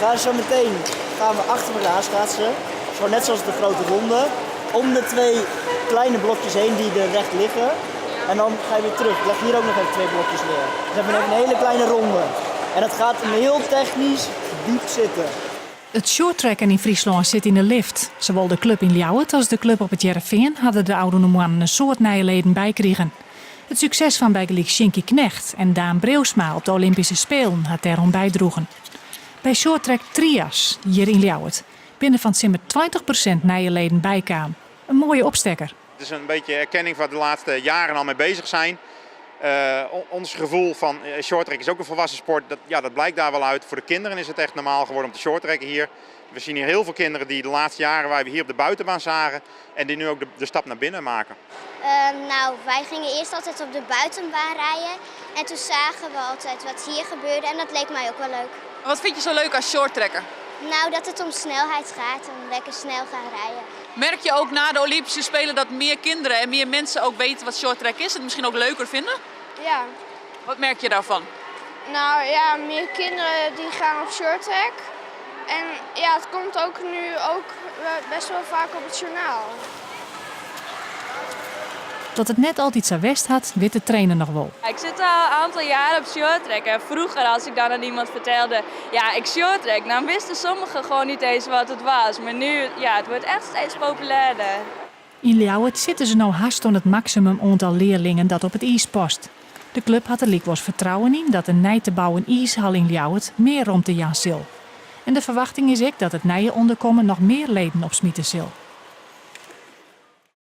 We gaan zo meteen gaan we achter elkaar schaatsen. Gewoon net zoals de grote ronde. Om de twee kleine blokjes heen die er recht liggen. En dan ga je weer terug. Ik leg hier ook nog even twee blokjes neer. Dus hebben we een hele kleine ronde. En dat gaat heel technisch diep zitten. It shorttracken yn Fryslân sit yn de lift. Sawol de klup yn Ljouwert as de klup op It Hearrenfean hawwe der de ôfrûne moannen in soad nije leden by krigen. It sukses fan bygelyks Sjinkie Knegt en Daan Breeuwsma op de Olympyske Spelen hat dêroan bydroegen. By shorttrack Trias, hjir yn Ljouwert, binne fan 't simmer 20% nije leden bykaam. In moaie opstekker. Het is een beetje erkenning van de laatste jaren al mee bezig zijn. Ons gevoel van shorttrack is ook een volwassen sport, dat, ja, dat blijkt daar wel uit. Voor de kinderen is het echt normaal geworden om te shorttracken hier. We zien hier heel veel kinderen die de laatste jaren waar we hier op de buitenbaan zagen en die nu ook de stap naar binnen maken. Nou, wij gingen eerst altijd op de buitenbaan rijden en toen zagen we altijd wat hier gebeurde en dat leek mij ook wel leuk. Wat vind je zo leuk als shorttracker? Nou, dat het om snelheid gaat, om lekker snel gaan rijden. Merk je ook na de Olympische Spelen dat meer kinderen en meer mensen ook weten wat shorttrack is en het misschien ook leuker vinden? Ja. Wat merk je daarvan? Nou ja, meer kinderen die gaan op shorttrack. En ja, het komt ook nu ook best wel vaak op het journaal. Dat it net altyd sa west hat, wit de trainer noch wol. Ik zit al een aantal jaren op shorttrack en vroeger als ik dan aan iemand vertelde, ja, ik shorttrack, dan wisten sommigen gewoon niet eens wat het was. Maar nu, ja, het wordt echt steeds populairder. Yn Ljouwert sitte se no hast oan it maksimum oantal learlingen dat op it iis past. De klup hat der lykwols fertrouwen yn dat de nij te bouwen iishal yn Ljouwert mear romte jaan sil. En de ferwachting is ek dat it nije ûnderkommen noch mear leden opsmite sil.